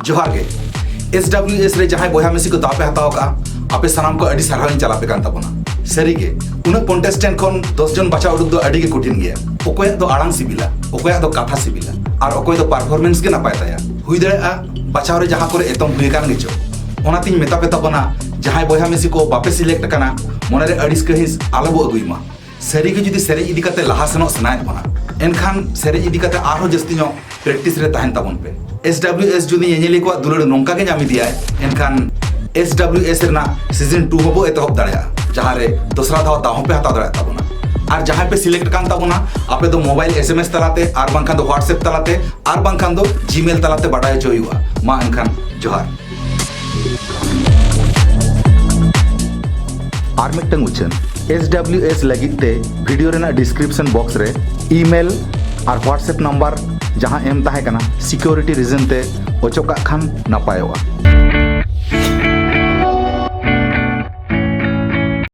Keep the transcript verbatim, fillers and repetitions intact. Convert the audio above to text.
ᱡᱚᱦᱟᱨ ᱜᱮ᱾ SWS ᱨᱮ ᱡᱟᱦᱟᱸᱭ ᱵᱚᱭᱦᱟ ᱢᱤᱥᱤ ᱠᱚ ᱫᱟᱣ ᱯᱮ ᱦᱟᱛᱟᱣ ᱠᱟᱜᱼᱟ, ᱟᱯᱮ ᱥᱟᱱᱟᱢ ᱠᱚ ᱟᱹᱰᱤ ᱥᱟᱨᱦᱟᱣ ᱤᱧ ᱪᱟᱞ ᱟᱯᱮ ᱠᱟᱱ ᱛᱟᱵᱚᱱᱟ᱾ ᱥᱟᱹᱨᱤ ᱜᱮ, ᱩᱱᱟᱹᱜ ᱠᱚᱱᱴᱮᱥᱴᱮᱱᱴ ᱠᱷᱚᱱ ᱫᱚᱥ ᱡᱚᱱ ᱵᱟᱪᱷᱟᱣ ᱩᱰᱩᱠ ᱫᱚ ᱟᱹᱰᱤ ᱜᱮ ᱠᱚᱴᱷᱤᱱ ᱜᱮᱭᱟ᱾ ᱚᱠᱚᱭᱟᱜ ᱫᱚ ᱟᱲᱟᱝ ᱥᱤᱵᱤᱞᱟ, ᱚᱠᱚᱭᱟᱜ ᱫᱚ ᱠᱟᱛᱷᱟ ᱥᱤᱵᱤᱞᱟ, ᱟᱨ ᱚᱠᱚᱭ ᱫᱚ ᱯᱟᱨᱯᱷᱚᱨᱢᱮᱱᱥ ᱜᱮ ᱱᱟᱯᱟᱭ ᱛᱟᱭᱟ᱾ ᱦᱩᱭ ᱫᱟᱲᱮᱭᱟᱜᱼᱟ ᱵᱟᱪᱷᱟᱣ ᱨᱮ ᱡᱟᱦᱟᱸ ᱠᱚᱨᱮ ᱮᱛᱚᱢ ᱦᱩᱭ ᱟᱠᱟᱱ ᱜᱮᱪᱚ᱾ ᱚᱱᱟᱛᱤᱧ ᱢᱮᱛᱟ ᱯᱮ ᱛᱟᱵᱚᱱᱟ, ᱡᱟᱦᱟᱸᱭ ᱵᱚᱭᱦᱟ ᱢᱤᱥᱤ ᱠᱚ ᱵᱟᱯᱮ ᱥᱤᱞᱮᱠᱴ ᱟᱠᱟᱱᱟ, ᱢᱚᱱᱮᱨᱮ ᱟᱹᱲᱤᱥ ᱠᱟᱹᱦᱤᱥ ᱟᱞᱚ ᱵᱚ ᱟᱹᱜᱩᱭ ᱢᱟ᱾ ᱥᱟᱹᱨᱤ ᱜᱮ ᱡᱩᱫᱤ ᱥᱮᱨᱮᱧ ᱤᱫᱤ ᱠᱟᱛᱮ ᱞᱟᱦᱟ ᱥᱮᱱᱚᱜ ᱥᱟᱱᱟᱭᱮᱫ ᱵᱚᱱᱟ, ᱮᱱᱠᱷᱟᱱ ᱥᱮᱨᱮᱧ ᱤᱫᱤ ᱠᱟᱛᱮ ᱟᱨᱦᱚᱸ ᱡᱟᱹᱥᱛᱤ ᱧᱚᱜ ᱯᱨᱮᱠᱴᱤᱥ ᱨᱮ ᱛᱟᱦᱮᱱ ᱛᱟᱵᱚᱱ ᱯᱮ᱾ SWS ᱡᱩᱫᱤ ᱧᱮᱧᱮᱞᱤᱭᱟᱹ ᱠᱚᱣᱟᱜ ᱫᱩᱞᱟᱹᱲ ᱱᱚᱝᱠᱟ ᱜᱮ ᱧᱟᱢ ᱤᱫᱤᱭᱟᱭ, ᱮᱱᱠᱷᱟᱱ SWS ᱨᱮᱱᱟᱜ ᱥᱤᱡᱚᱱ ᱴᱩ ᱦᱚᱸᱵᱚ ᱮᱛᱚᱦᱚᱵ ᱫᱟᱲᱮᱭᱟᱜᱼᱟ, ᱡᱟᱦᱟᱸ ᱨᱮ ᱫᱚᱥᱨᱟ ᱫᱷᱟᱣ ᱫᱟᱣ ᱦᱚᱸᱯᱮ ᱦᱟᱛᱟᱣ ᱫᱟᱲᱮᱭᱟᱜ ᱛᱟᱵᱚᱱᱟ᱾ ᱟᱨ ᱡᱟᱦᱟᱸᱭ ᱯᱮ ᱥᱤᱞᱮᱠᱴ ᱠᱟᱱ ᱛᱟᱵᱚᱱᱟ, ᱟᱯᱮ ᱫᱚ ᱢᱳᱵᱟᱭᱤᱞ SMS ᱛᱟᱞᱟᱛᱮ ᱟᱨ ᱵᱟᱝᱠᱷᱟᱱ ᱫᱚ WhatsApp ᱛᱟᱞᱟᱛᱮ ᱟᱨ ᱵᱟᱝᱠᱷᱟᱱ ᱫᱚ Gmail ᱛᱟᱞᱟᱛᱮ ᱵᱟᱰᱟᱭ ᱦᱚᱪᱚ ᱦᱩᱭᱩᱜᱼᱟ᱾ ᱢᱟ ᱮᱱᱠᱷᱟᱱ ᱡᱚᱦᱟᱨ᱾ ᱟᱨ ᱢᱤᱫᱴᱟᱝ ᱩᱪᱷᱟᱹᱱ, SWS ᱞᱟᱹᱜᱤᱫ ᱛᱮ ᱵᱷᱤᱰᱤᱭᱳ ᱨᱮᱱᱟᱜ ᱰᱤᱥᱠᱨᱤᱯᱥᱚᱱ ᱵᱚᱠᱥ ᱨᱮ ᱤᱢᱮᱞ ᱟᱨ WhatsApp ᱱᱟᱢᱵᱟᱨ ᱡᱟᱦᱟᱸ ᱮᱢ ᱛᱟᱦᱮᱸ ᱠᱟᱱᱟ, ᱥᱤᱠᱤᱭᱩᱨᱤᱴᱤ ᱨᱤᱡᱚᱱ ᱛᱮ ᱚᱪᱚᱜ ᱠᱟᱜ ᱠᱷᱟᱱ ᱱᱟᱯᱟᱭᱚᱜᱼᱟ᱾